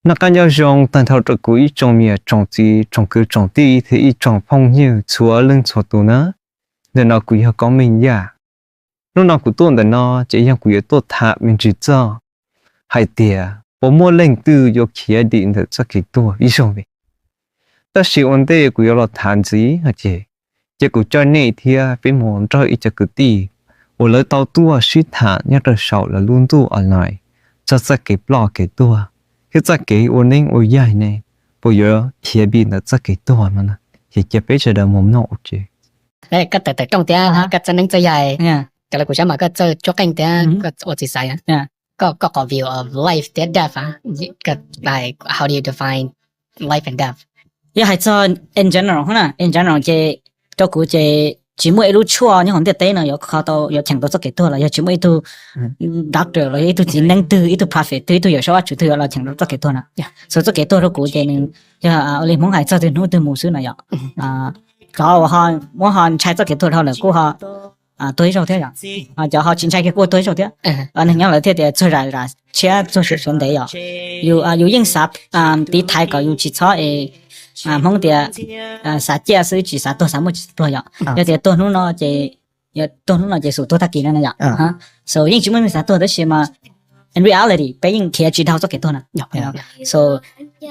Noj qab nyob zoo tag nrho rau kuv ib tsoom niam tsoom txiv tsoom kwv tsoom tij thiab ib tsoom phooj ywg txhua leej txhua tus na. Ntawm no kuv yog Koob Meej Yaj. Hnub no kuv tuaj ntawm no ces yog kuv yuav tuaj tham me ntsis txog hais tias puas muaj leej twg yuav khiav dim ntawm txoj kev tuag ib zaug li. Tab sis ua ntej kuv yuav los tham ntxiv no ces, ces kuv coj nej thiab peb mus nrog ib co kwv tij uas lawv tau tuaj sib tham nyob rau saum lawv lub ntuj online txog txoj kev ploj kev tuag thiab txoj kev ua neeb ua yaig ne puas yuav khiav dim ntawm txoj kev tuag no na. Ces cia peb sawv daws mus mloog ua ke. Koj tawm tawm rooj thiab koj txawj neeb txawj yaig, cov lawv kuv saib mas koj txawj tsuab qeej thiab koj ua txiv xaiv. Koj, koj qhov view of life thiab death, how do you define life and death? Yog hais txog in general na, in general ces rau kuv ces tsis muaj ib lub tshuaj nyob hauv ntiaj teb no yuav kho tau, yuav cheem tau txoj kev tuag los yog tsis muaj ib tug doctor los yog ib tug txiv neeb twg, ib tug prophet twg, ib tug yawm saub Vajtswv twg yuav los cheem tau txoj kev tuag na. Txog txoj kev tuag rau kuv ces nws yog ua li Hmoob hais txog twg hnub twg mus xwb no yom. Cov uas muab ho ntshai txoj kev tuag dhau lawm kuj ho tuag ib zaug thiab yom. Ho cov ho tsis ntshai kiag kuj tuag ib zaug thiab. Neeg nyob lawv thiaj tias txuag zam zam tshiab txuag suav suav ntev yom. Yus, yus yeej xav tiv thaiv kom yus tsis txhob es, Hmoob tias xav ciaj xwb tsis xav tuag, xav muaj tsis pluag yom. Yog tias tuag hnub no ces, tuag hnub no ces xum tuag tag kis no na yom. So yeej tsis muaj neeg xav tuag tab sis mas in reality peb yeej khiav tsis dhau txoj kev tuag na. So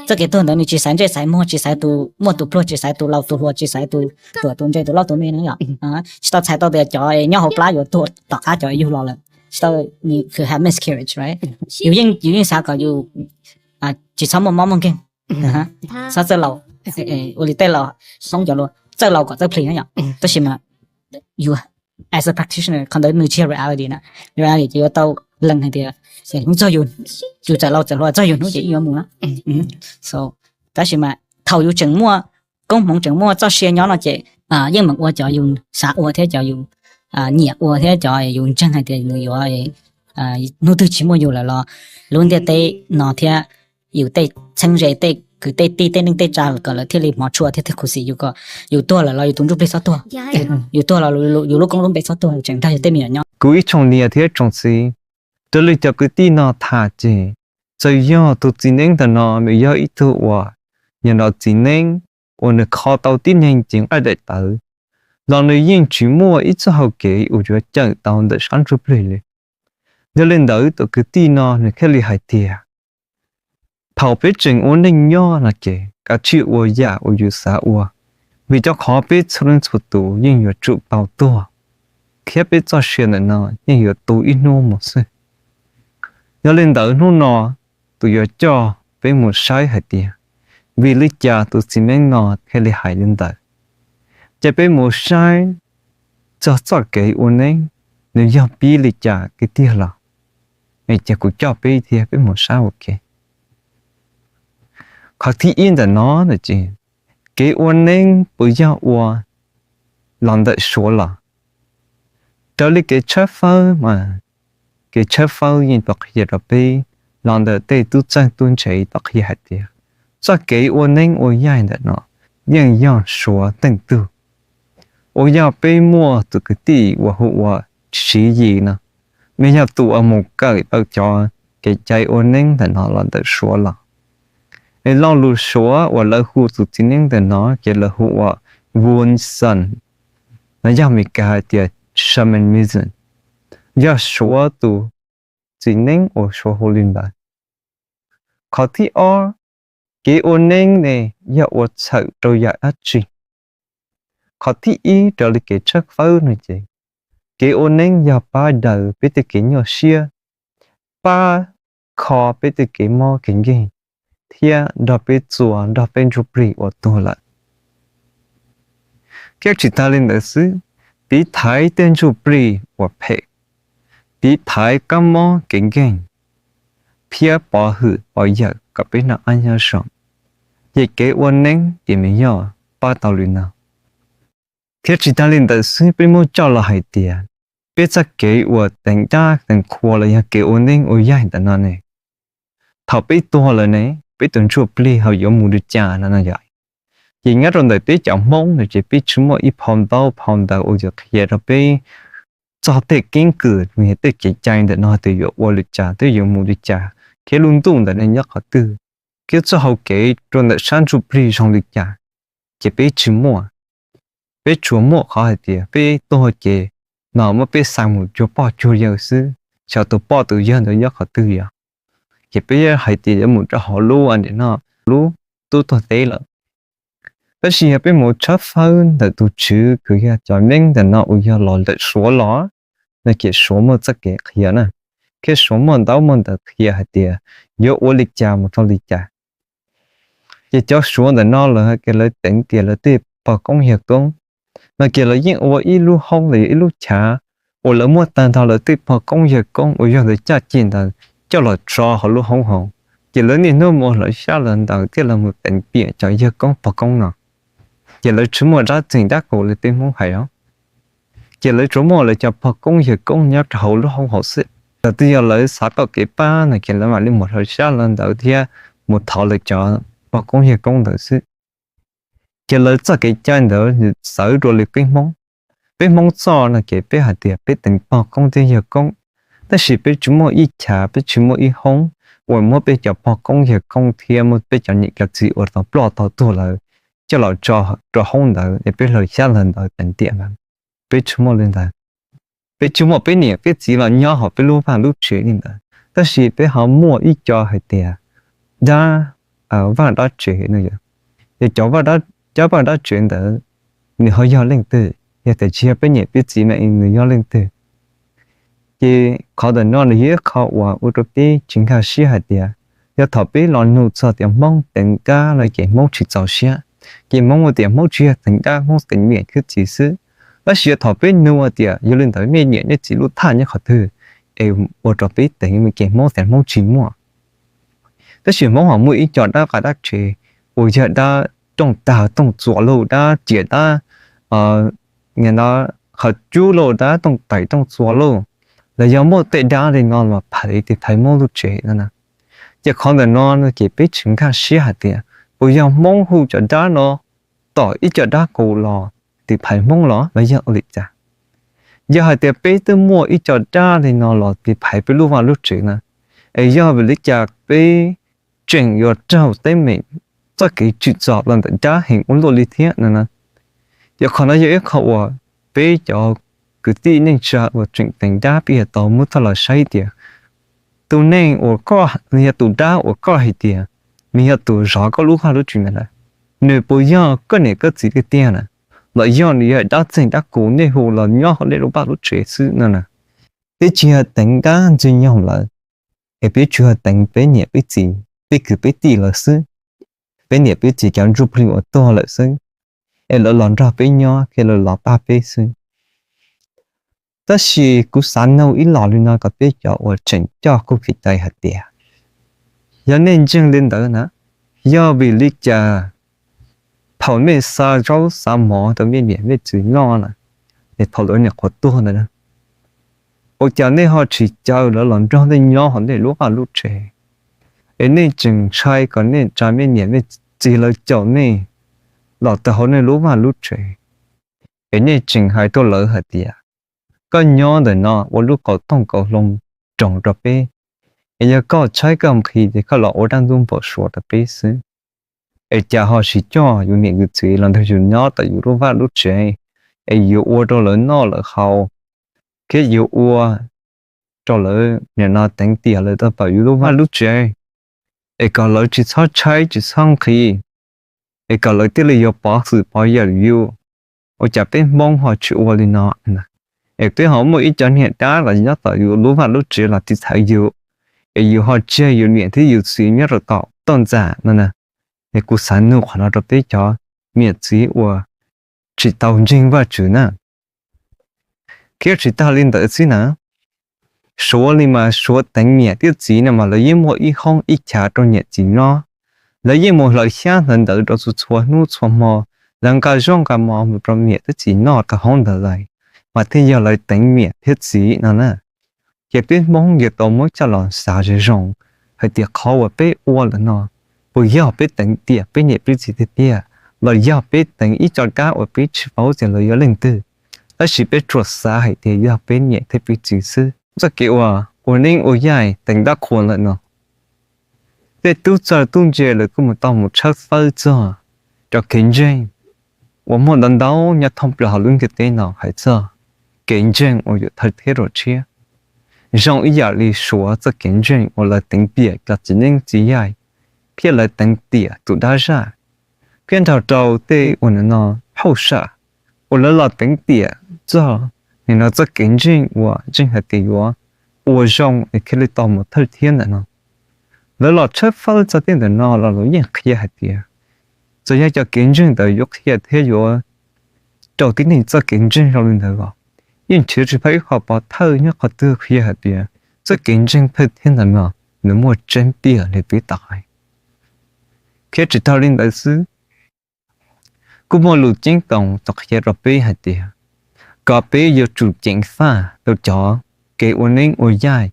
txoj kev tuag ntawd nws tsis xaiv ntsej xaiv muag, tsis xaiv tus muaj tus pluag, tsis xaiv tus laus tus hluas, tsis xaiv tus ruam tus ntse, tus loj tus me no yom. Tsis tau txhais tau tias cov nyob hauv plab yuav tuag tom qab cov yug los lawm. Tsis tau, nws kws have miscarriage, right? Yus yeej, yus yeej xav kom yus tsis txhob muaj mob muaj nkeeg, txhob txawj laus, ua li tej laus Hmoob cov lus txawj laus kom txawj plis na yom. Tab sis mas yus as a practitioner qhov ntawd nws tsis yog reality na. Reality ces yuav tau lees hais tias hnub txog yus, yus txawm laus txawm hluas txog yus hnub ces yeej yuav mus na. So tab sis mas thaum yus tseem muaj koob hmoov tseem muaj txoj sia nyob no ces yeej meem ua cov yus xav ua thiab cov yus nyiam ua thiab cov yus ntseeg hais tias nws yuav, hnub twg tsis muaj yus lawm los lub ntiaj teb no thiab yus tej txheeb ze, tej kwv tej tij, tej neej tej tsa kom lawv thiaj li hmov tshua thiab thiaj khuv xim yus, kom yus tuag lawm los yus tus ntsuj plig txhob tuag, yus tuag los yus lub koob lub npe txhob tuag, tseem nrog yus tej me nyuam nyob. Kuv ib tsoom niam thiab tsoom txiv, raws li cov kwv tij no tham ces txawm yog tus txiv neeb ntawm no nws yog ib tug uas yog nrog txiv neeb uas nws kho tau tib neeg ceev nqaij daim tawv los nws yeej tsis muaj ib txoj hau kev uas yuav cawm tau ntawm sab ntsuj plig li. Yog li ntawd tus kwv tij no nws thiaj li hais tias thaum peb tseem ua neej nyob no ces kav tsij ua yam uas yus xav ua, vim rau qhov peb txhua leej txhua tus yeej yuav tsum tau tuag, thiab peb txoj sia ntawm no yeej yuav tu ib hnub mus xwb. Yog li ntawd hnub no tus yuav coj peb mus saib hais tias vim li cas tus txiv neeb no thiaj li hais li ntawd. Ces peb mus saib txog txoj kev ua neeb nws yog pib li cas kiag tiag los. Ces kuv coj peb thiab peb mus saib ua ke. Qhov thib ib ntawm no ces kev ua neeb puas yog ua los ntawm suav los? Raws li kev tshawb fawb mas kev tshawb fawb yeej tau qhia rau peb, los ntawm tej tub txawj tub ntse tau qhia hais tias txoj kev ua neeb ua yaig ntawm no yeej yog suav teej tug. Uas yog peb muaj tus kwv tij uas hu ua Siv Yis no, nws yog tus uas mus kawm tau cov kev cai ua neeb ntawm no los ntawm suav los. Es lo lus suav uas lawv hu tus txiv neeb ntawm no ces lawv hu ua Wun Sun, los yog Meskas hais tias shamanism, yog suav tus txiv neeb uas suav hu li ntawd. Qhov thib ob, kev ua neeb ne yog ua txhawm rau yam dab tsi? Qhov thib ib raws li kev tshawb fawb no ces kev ua neeb yog pab daws peb tej kev nyuaj siab, pab kho peb tej kev mob kev nkeeg, thiab nrog peb txuas nrog peb ntsuj plig uas tuag lawm. Thiab tsis tas li ntawd xwb, tiv thaiv tej ntsuj plig uas phem, tiv thaiv kab mob kev nkeeg, thiab pov hwm pov yawm kom peb noj qab nyob zoo. Ces kev ua neeb ces nws yog pab tau li no. Thiab tsis tas li ntawd xwb, peb muab coj los hais tias peb txoj kev uas teev dab teev qhua los yog kev ua neeb ua yaig ntawm no ne, thaum peb tuag lawm ne, peb tus ntsuj plig ho yuav mus li cas no no yom? Ces nyob rau ntawm peb cov Hmoob no ces peb tsis muaj ib phau ntaub phau ntawv uas yuav qhia rau peb txog tej keeb kwm, tej kev cai ntawm no tias yuav ua li cas, tej yuav mus li cas, thiab lub ntuj ntawm no nyob qhov twg. thiab txoj hau kev rau ntawm sab ntsuj plig zoo li cas, ces peb tsis muaj. Peb tsuas muaj qhov hais tias peb tuag ces no muab peb xa mus cuag pog cuag yawg xwb, xyov tus poj tus yawg ntawd nyob qhov twg yom. Ces peb hais tias yuav mus rau hauv lub, a, no, lub tub tuag teb lawm. Tab sis yog peb mus tshawb fawb ntawm tus Tswv kws yog cov neeb ntawm no uas yog los ntawm Suav los, no ces Suav muaj txoj kev qhia na, thiab Suav muaj ntaub muaj ntawv qhia hais tias yuav ua li cas mus rau li cas. Ces cov Suav ntawm no lawv hais tias lawv teev tias lawv tej pog koob yawg koob, no ces lawv yeej ua ib lub hoob los yog ib lub chav uas lawv muab tag nrho lawv tej pog koob yawg koob uas yog lawv caj ces ntawd coj los tso hauv lub hoob hauv. Ces lawv niaj hnub mus ua hlawv xyab hlawv ntawv thiab lawv mus teev tiam cov yawg koob pog koob no. Ces lawv tsis muaj dab txeeg dab kaus li peb Hmoob hais os. Ces lawv tsuas muaj lawv cov pog koob yawg koob nyob rau hauv lub hoob hauv xwb. Thaum twg yog lawv xav tau kev pab no ces lawv mam li mus hlawv xyab hlawv ntawv thiab mus thov lawv cov pog koob yawg koob ntawd xwb. Ces lawv txoj kev cai ntawd txawv dua li peb Hmoob. Peb Hmoob txoj no ces peb hais tias peb teev pog koob thiab yawg koob, tab sis peb tsis muaj ib chav, peb tsis muaj ib hoob uas muab peb cov pog koob yawg koob thiab muab peb cov niam cov txiv uas tau ploj tau tuag lawm coj los tso rau hoob ntawd es peb hlawv xyab hlawv ntawv teev tiam lawm. Peb tsis muaj li ntawd. Peb tsis muaj peb niam peb txiv los nyob hauv peb lub vaj lub tsev li ntawd, tab sis peb ho muaj ib co hais tias dab, vaj dab tsev no. Ces cov, cov vaj dab tsev ntawd nws ho yog leej twg? Yog tias tsis yog peb niam peb txiv mas nws yog leej twg? Ces qhov ntawm no nws yog ib qho uas ua rau peb tsis nkag siab hais tias yog thaum peb los nug txog tias Hmoob teev dab no ces Hmoob tsis txaus siab. Ces Hmoob ua tias Hmoob tsis yog teev dab, Hmoob teev niam thiab txiv xwb. Tab sis yog thaum peb nug hais tias yog li ntawd nej niam nej txiv lub thaj nyob qhov twg es ua rau peb teev no ces Hmoob tias Hmoob tsis muaj. Tab sis Hmoob ho muaj ib co dab qa dab tsev uas yog dab tooj tag tooj txuas lauj, dab ciam dab, qhawv cub lauj, dab tooj tais tooj txuas lauj, los yog muaj tej dab li no los phaiv tiv phaiv Hmoob lub tsev no na. Ces qhov ntawm no no ces peb tsis nkag siab hais tias puas yog Hmoob hu cov dab no tom ib co dab qus los tiv phaiv Hmoob los los yog ua li cas? Yog hais tias peb twb muaj ib co dab li no los tiv phaiv peb lub vaj lub tsev na, es yog vim li cas peb tseem yuav raug teeb meem txoj kev tsim txom los ntawm dab heev ua luaj li thiab no na? Ces qhov no yog ib qho uas peb cov kwv tij neej tsa uas tseem teev dab peb yuav tau muab txoj los saib tias tus neeg uas koj, nws yog tus dab uas koj hais tias nws yog tus zov koj lub vaj lub tsev ntawd na, nws puas yog koj niam koj txiv tiag tiag na, los yog nws yog dab txeeg dab qus nej hu los nyob hauv nej lub vaj lub tsev xwb no na? Peb tsis yog teev dab ntxwg nyoog lawm, es peb tsuas yog teev peb niam peb txiv, peb kwv peb tij lawm xwb, peb niam peb txiv cov ntsuj plig uas tuag lawm xwb, es lawv los nrog peb nyob thiab lawv los pab peb xwb. Tab sis kuv xav nug ib los li no kom peb cov uas tseem coj qub kev cai hais tias, yog nej ntseeg li ntawd na, yog vim li cas thaum nej xa zaub xa mov rau nej niam nej txiv noj na, es thaum lawv nyuam qhuav tuag ntawd na, ua cas nej ho tsis caw lawv los nrog nej nyob hauv nej lub vaj lub tsev, es nej tseem ntshai kom nej tsa nej niam nej txiv lawv caum nej los rau hauv nej lub vaj lub tsev, es nej tseem hais rau lawv hais tias koj nyob ntawm no ua lub kaum tooj kaum hlau roos rau peb, es yog koj tshaib koj nqhis ces koj los ua dab ntub npau suav rau peb xwb, es cas ho tsis coj yus niam yus txiv los nrog yus nyob tom yus lub vaj lub tsev, es yuav ua rau lawv noj lawv haus, thiab yuav ua rau lawv nim no teev tiam lawv tau tom yus lub vaj lub tsev, es kom lawv tsis txhob tshaib tsis txhob nqhis, es kom lawv thiaj li yuav pov hwm pov yawm yus. Ua cas peb Hmoob ho tsis ua li no, es peb ho muaj ib co niag dab los nyob tom yus lub vaj lub tsev los tiv thaiv yus, es yus ho tseg yus niam thiab yus txiv nyob rau tom toj ntxas no na? Es kuv xav nug qhov no rau peb cov niam txiv uas tsis tau ntseeg Vajtswv na. Thiab tsis tag li ntawd xwb na, Suav li mas Suav teev niam thiab txiv no mas lawv yeej muaj ib hoob ib chav rau niam txiv nyob. Lawv yeej mus hlawv xyab hlawv ntawv rau txhua txhua hnub txhua hmo, lawv nqa zaub nqa mov mus rau niam thiab txiv noj rau hoob ntawd lawm, mas thiaj yog lawv teev niam thiab txiv no na. Ces peb Hmoob yuav tau muab coj los xav zoo zoo hais tias qhov uas peb ua ntawm no puas yog peb teev tiam peb niam peb txiv tiag tiag, los yog peb teev ib co dab uas peb tsis paub tias lawv yog leej twg, tab sis peb tsuas xav hais tias yog peb niam thiab peb txiv xwb. Txoj kev uas ua neeb ua yaig teev dab qhuas lawm no, Tej tub txawj tub ntse lawv kuj mus tau mus tshawb fawb txog cov kev ntseeg uas muaj ntau ntau nyob thoob plaws hauv lub ntiaj teb no hais txog kev ntseeg uas yuav thawj thiab rau tshiab. Zoo ib yam li Suav txoj kev ntseeg uas lawv teev tiam cov txiv neeb txiv yaig, thiab lawv teev tiam tus dab zaj, thiab nrog rau tej uas nim no phauj sam uas lawv los teev tiam txog nim no txoj kev ntseeg uas ntseeg hais tias yuav ua zoo es thiaj li tau mus thawj thiab ntawm no. Lawv los tshawb fawb txog tej ntawm no los lawv yeej qhia hais tias txawm yog cov kev ntseeg ntawd yuav qhia thiab yuav rau tib neeg txoj kev ntseeg zoo li ntawd los yeej nrhiav tsis tau ib qho pov thawj nyob qhov twg qhia hais tias txoj kev ntseeg thawj thiab ntawm no nws muaj tseeb tiag li peb tau hais. Thiab tsis tas li ntawd xwb, kuj muaj lus ceeb toom tau qhia rau peb hais tias kom peb yuav tsum ceev faj rau cov kev ua neeb ua yaig,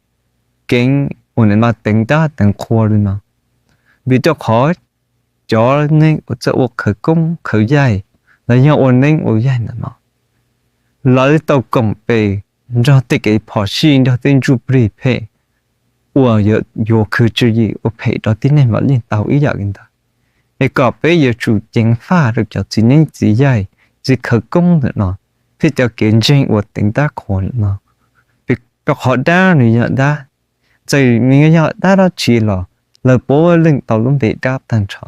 kev uas nim no teev dab teev qhua li no. Vim rau qhov cov neeg uas txawj ua khawv koob khawv yaig los yog ua neeb ua yaig ntawm no, lawv tau koom pes nrog tej kev phom sij, nrog tej ntsuj plig phem uas yuav khwv tswv yim ua phem rau tib neeg los yeej tau ib yam li ntawd. Es kom peb yuav tsum ceev faj rau cov txiv neeb txiv yaig, txiv khawv koob ntawm no, thiab cov kev ntseeg uas teev dab qhuas ntawm no. Vim rau qhov dab nws yog dab, txawm nws yog dab dab tsi los lawv puav leej tau lub npe dab tag nrho.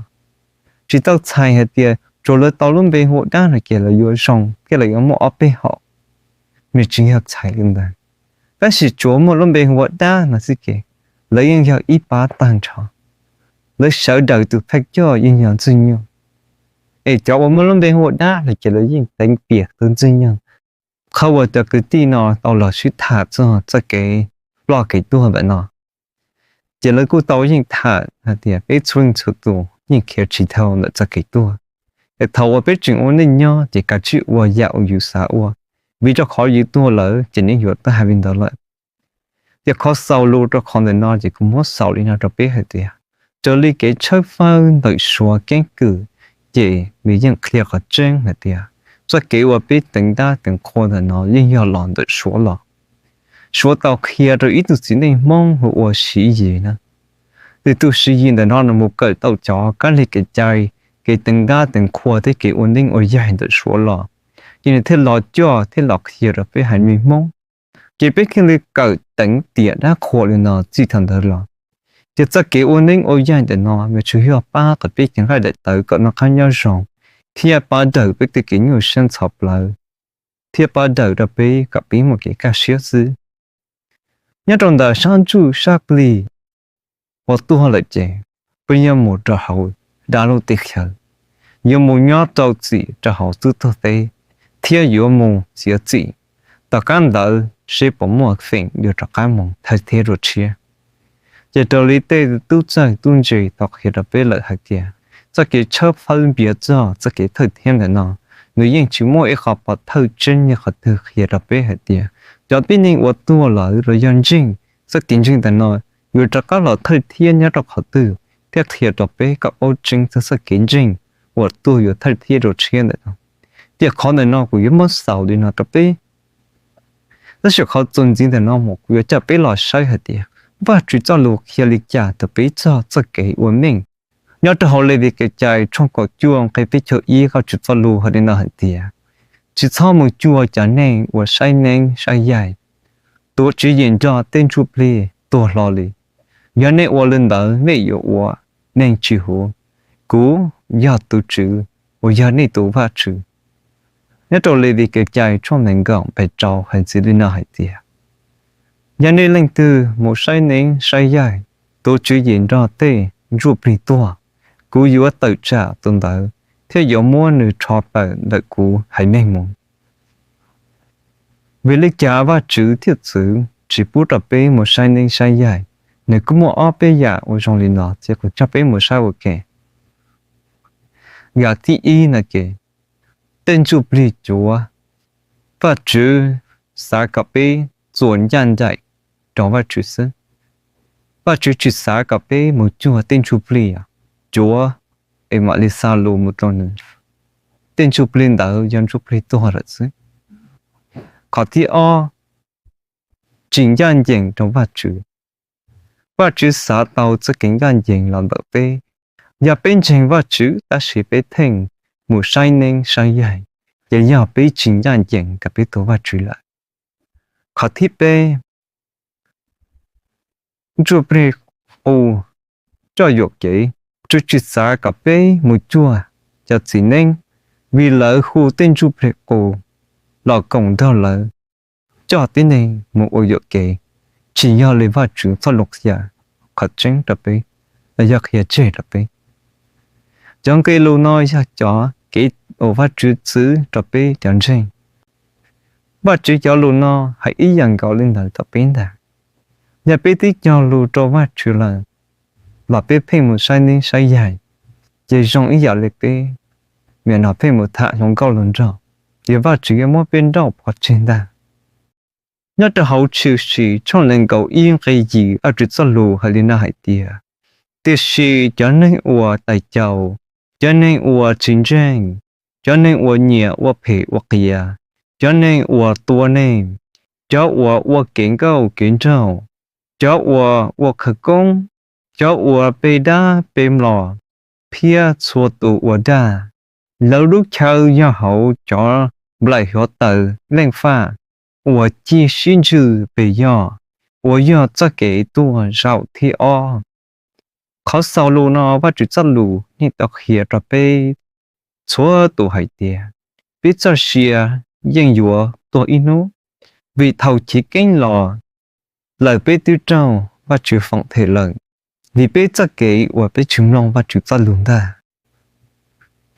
Tsis tau txhais hais tias tsuas lawv tau lub npe hu ua dab no ces lawv yuav zoo thiab lawv yuav muaj ob peb hom, nws tsis yog txhais li ntawd. Tab sis tsuav muaj lub npe hu ua dab no xwb ces lawv yeej yog ib pab tag nrho. Lawv sawv daws tus thawj coj yeej yog Ntxwg Nyoog. Es cov uas muaj lub npe hu ua dab no ces lawv yeej teev tiam tus Ntxwg Nyoog. Qhov uas cov kwv tij no tau los sib tham txog txoj kev ploj kev tuag ntawm no, ces lawv kuj tau yeej tham hais tias peb txhua leej txhua tus yeej khiav tsis dhau ntawm txoj kev tuag. Es thaum uas peb tseem ua neej nyob ces kav tsij ua yam uas yus xav ua, vim rau qhov yus tuag lawm ces neb yuav tau hais li ntawd lawm. Ces qhov xaus lus rau qhov ntawm no ces kuv muab xaus li no rau peb hais tias, raws li kev tshawb fawb ntawm Suav keeb kwm, ces nws yeej qhia qhov tseeb hais tias txoj kev uas peb teev dab teev qhua ntawm no yeej yog los ntawm Suav los. Suav tau qhia rau ib tug txiv neej Hmoob hu ua Siv Yis na. Tus tub Siv Yis ntawm no nws mus kawm tau cov kab li kev cai, kev teev dab teev qhua thiab kev ua neeb ua yaig ntawm Suav los, ces nws thiaj los coj thiab los qhia rau peb haiv neeg Hmoob. Ces peb thiaj li kawm teev tiam dab qhuas li no txij thaum ntawd los. Ces txoj kev ua neeb ua yaig ntawm no nws tsuas yog pab kom peb ceev nqaij daim tawv kom noj qab nyob zoo, thiab pab daws peb tej kev nyuaj siab ntxhov plawv, thiab pab daws rau peb kom peb muaj kev kaj siab xwb. Nyob rau ntawm sab ntsuj sab plig uas tuag lawm ces peb yuav mus rau hauv dab lub teb chaws, yuav mus nyob rau txim rau hauv xub tuag teb, thiab yuav mus txiav txim. Tom qab ntawd seb puas muaj feem yuav rov qab mus thawj thiab dua tshiab. Ces raws li tej tub txawj tub ntse tau qhia rau peb lawm hais tias, txoj kev tshawb fawb npiav txog txoj kev thawj thiab ntawm no, nws yeej tsis muaj ib qho pov thawj tseeb nyob qhov twg qhia rau peb hais tias cov tib neeg uas tuag lawm los yog ntseeg txoj kev ntseeg ntawm no yuav rov qab los thawj thiab nyob rau qhov twg, thiab qhia rau peb kom paub tseeb txog txoj kev ntseeg uas tuag yuav thawj thiab dua tshiab ntawm no. Ces qhov ntawm no kuv yuav muab xaus li no rau peb. Tab sis qhov txuas ntxiv ntawm no mus kuv yuav coj peb los saib hais tias Vajtswv txoj lus qhia li cas rau peb txog txoj kev ua neej. Nyob rau hauv Levis Kev Cai tshooj kaum cuaj nqe peb caug ib, Vajtswv txoj lus hais li no hais tias, tsis txhob mus cuag cov neeg uas saib neeb saib yaig, tuav tswv yim nrog tej ntsuj plig tuag hlo li. Yog nej ua li ntawd nej yuav ua neeg tsis huv. Kuv yog tus Tswv uas yog nej tus Vajtswv. Nyob rau Levis Kev Cai tshooj nees nkaum nqe rau hais ntxiv li no hais tias, yog nej leej twg mus saib neeb saib yaig, tuav tswv yim nrog tej ntsuj plig tuag, kuv yuav tawm tsam tus ntawd thiab yuav muab nws rho tawm ntawm kuv haiv neeg mus. Vim li cas Vajtswv thiaj txwv tsis pub rau peb mus saib neeb saib yaig? Nws kuj muaj ob peb yam uas zoo li no, ces kuv coj peb mus saib ua ke. Yam thib ib no ces, tej ntsuj plig cuav, Vajtswv xav kom peb txuas ncaj ncees rau Vajtswv xwb. Vajtswv tsis xav kom peb mus cuag tej ntsuj plig cuav es mam li xa lus mus rau nws. Tej ntsuj plig ntawd yog ntsuj plig tuag lawm xwb. Qhov thib ob, tsis ncaj ncees rau Vajtswv. Vajtswv xav tau txoj kev ncaj ncees los ntawm peb. Yog peb ntseeg Vajtswv tab sis peb pheej mus saib neeb saib yaig, ces yog peb tsis ncaj ncees kom peb tuag Vajtswv lawm. Qhov thib peb, ntsuj plig qus coj yuam kev. Vajtswv tsis xav kom peb mus cuag cov txiv neeb, vim lawv hu tej ntsuj plig qus los koom nrog lawv coj tib neeg mus ua yuam kev, tsis yog li Vajtswv txoj lus qhia qhov tseeb rau peb, los yog qhia tseg rau peb. Cov nqe lus no yog cov kev uas Vajtswv txwv rau peb cov ntseeg. Vajtswv cov lus no hais ib yam nkaus li ntawd rau peb ntag. Yog peb twb cog lus rau Vajtswv lawm, los peb pheej mus saib neeb saib yaig, ces zoo ib yam li peb nim no pheej mus tham hluas nkauj hluas nraug, ces Vajtswv yuav muab peb nrauj pov tseg ntag. Nyob rau hauv Tshwm Sim tshooj nees nkaum ib nqe yim, Vajtswv txoj lus hais li no hais tias, tiam sis cov neeg uas tais caus, cov neeg uas tsis ntseeg, cov neeg uas nyiam ua phem ua qias, cov neeg uas tua neeg, cov uas ua kev nkauj kev nraug, cov uas ua khawv koob, cov uas pe dab pe mlom, thiab txhua tus ua dag, lawv lub chaw yog hauv cov nplaim hluav taws leej faj uas ci sib ntswj pes yog, uas yog txoj kev tuag zaum thib ob. Qhov xaus lus no Vajtswv txoj lus yeej tau qhia rau peb txhua tus hais tias, peb txoj sia yeej yuav tuag ib hnub, vim thaum chiv keeb los lawm peb twb raug Vajtswv foom them lawm, vim peb txoj kev uas peb tsis mloog Vajtswv txoj lus ntag.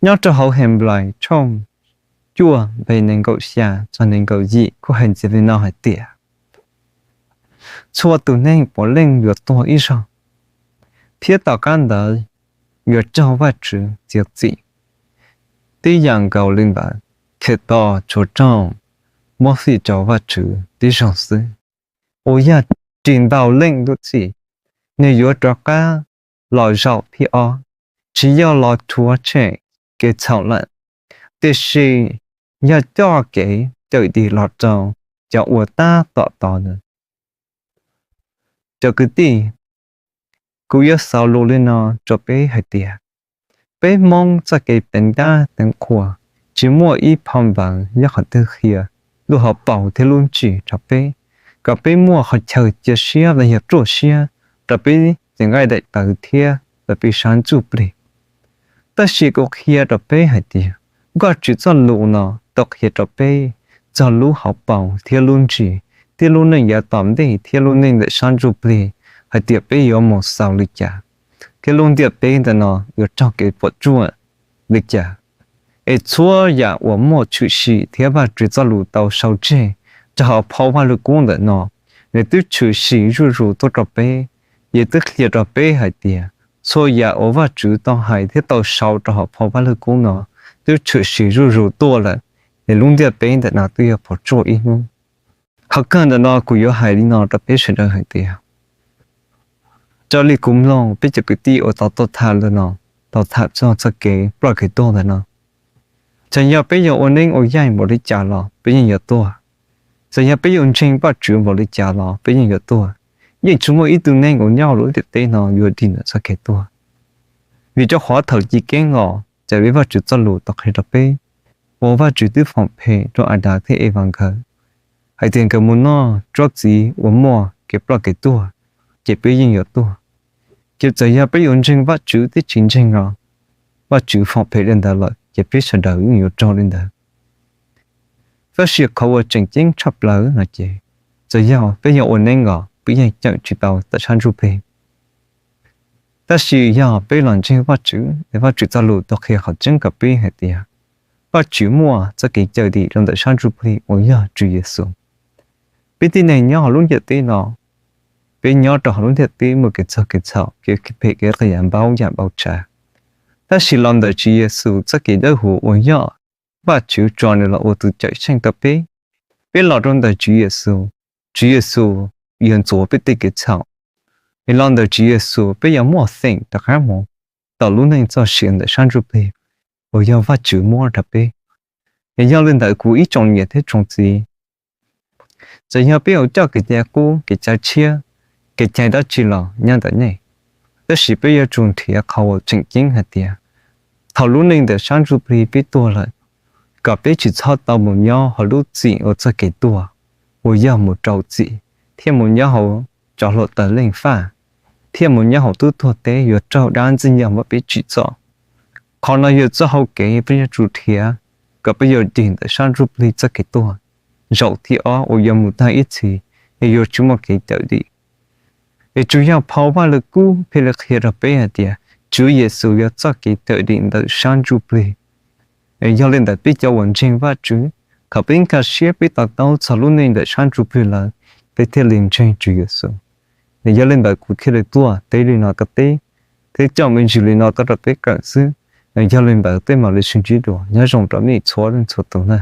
Nyob rau hauv Henplais tshooj cuaj nqe nees nkaum xya txog nees nkaum yim kuj hais ntxiv li no hais tias, txhua tus neeg puav leej yuav tuag ib zaug, thiab tom qab ntawd yuav raug Vajtswv txiav txim. Tib yam nkaus li ntawd, Khetos tsuas raug muab fij rau Vajtswv tib zaug xwb, uas yog ris ntau leej lub txim, nws yuav rov qab los zaum thib ob, tsis yog los rhuav tshem kev txhaum lawm, tiam sis yog coj kev cawm dim los rau cov uas tab tom tos nws. Cov kwv tij, kuv yuav xaus lus li no rau peb hais tias, peb Hmoob txoj kev teev dab teev qhua tsis muaj ib phau npeev nyob qhov twg qhia lub hauv paus thiab lub ntsis rau peb, kom peb muaj qhov chaw cia siab los yog ruaj siab rau peb cev nqaij daim tawv thiab rau peb sab ntsuj plig. Tab sis kuv qhia rau peb hais tias, Vajtswv txoj lus no tau qhia rau peb txog lub hauv paus thiab lub ntsis, thiab lub neej yav tom ntej thiab lub neej ntawm sab ntsuj plig, hais tias peb yuav mus xaus li cas, thiab lub ntiaj teb ntawm no yuav raug kev puas tsuaj li cas. Es txhua yam uas muaj tshwm sim thiab Vajtswv txoj lus tau sau tseg rau hauv phau Vajluskub ntawm no, nws twb tshwm sim zuj zus tuaj rau peb. Ces twb qhia rau peb hais tias, txhua yam uas Vajtswv tau hais thiab tau sau rau hauv phau Vajluskub no twb tshwm sim zuj zus tuaj lawm, es lub ntiaj teb ntawm no twb yuav puas tsuaj ib hnub. Qhov kawg ntawm no kuv yuav hais li no rau peb sawv daws hais tias, raws li kuv mloog peb cov kwv tij uas tau tuaj tham ntawm no, tau tham txog txoj kev ploj kev tuag ntawm no, txawm yog peb yuav ua neeb ua yaig npaum li cas los peb yeej yuav tuag. Txawm yog peb yuav ntseeg Vajtswv npaum li cas los peb yeej yuav tuag. Yeej tsis muaj ib tug neeg uas nyob hauv lub ntiaj teb no yuav dim ntawm txoj kev tuag. Vim rau qhov thaum chiv keeb los ces peb Vajtswv txoj lus tau qhia rau peb, uas Vajtswv twb foom phem rau Adas thiab Evas nkawd hais tias nkawd mus noj tsob txiv uas muaj kev ploj kev tuag, ces peb yeej yuav tuag. Ces txawm yog peb yuav ntseeg Vajtswv thiab tsis ntseeg los, Vajtswv foom phem li ntawd lawm ces peb sawv daws yeej yuav raug li ntawd. Tab sis qhov uas tseem ceeb tshaj plaws no ces, txawm yog peb yuav ua neeb los peb yeej cawm tsis tau ntawm sab ntsuj plig. Tab sis yog peb los ntseeg Vajtswv, es Vajtswv txoj lus tau qhia qhov tseeb rau peb hais tias, Vajtswv muaj txoj kev cawm dim rau ntawm sab ntsuj plig uas yog Tswv Yexus. Peb tib neeg nyob hauv lub ntiaj teb no, peb nyob rau hauv lub ntiaj teb muaj kev txog kev txhaum, kev phem kev qias npaum yam npaum tsav. Tab sis los ntawm Tswv Yexus txoj kev dawb huv uas yog Vajtswv tso nws los ua tus cawm seej rau peb, peb los rau ntawm Tswv Yexus, Tswv Yexus yuav ntxuav peb tej kev txhaum. Es los ntawm Tswv Yexus peb yuav muaj feem rov qab mus tau lub neej txoj sia ntawm sab ntsuj plig uas yog Vajtswv muab rau peb. Es yog li ntawd kuv ib tsoom niam thiab tsoom txiv, txawm yog peb yuav coj kev cai qub kev cai tshiab, kev cai dab tsi los nyob ntawm nej. Tab sis peb yuav tsum nrhiav qhov uas tseem ceeb hais tias thaum lub neej ntawm sab ntsuj plig peb tuag lawm, kom peb tsis txhob tau mus nyob hauv lub txim uas txoj kev tuag, uas yog mus rau txim, thiaj mus nyob hauv cov hluav taws leej faj, thiaj mus nyob hauv tub tuag teb yuav raug dab ntxwg nyoog muab peb tsim txom. Qhov no yog txoj hau kev peb yuav tsum nrhiav kom peb yuav dim ntawm sab ntsuj plig txoj kev tuag. Zaum thib ob uas yuav mus tag ib txhis, es yuav tsis muaj kev cawm dim. Es tsuas yog phau Vaj Lug Kub thiaj li qhia rau peb hais tias Tswv Yexus yog txoj kev cawm dim ntawm sab ntsuj plig. Es yog li ntawd peb cov uas ntseeg Vajtswv, thaum peb nkag siab peb to taub txog lub neej ntawm sab ntsuj plig lawm, peb thiaj li ntseeg Tswv Yexus. Es yog li ntawd kuv thiaj li tuaj teb li no rau peb, thiab coj me ntsis li no tuaj rau peb kawm xwb. Yog li ntawd peb mam li sib ntsib dua, nyob zoo rau nej txhua leej txhua tus na.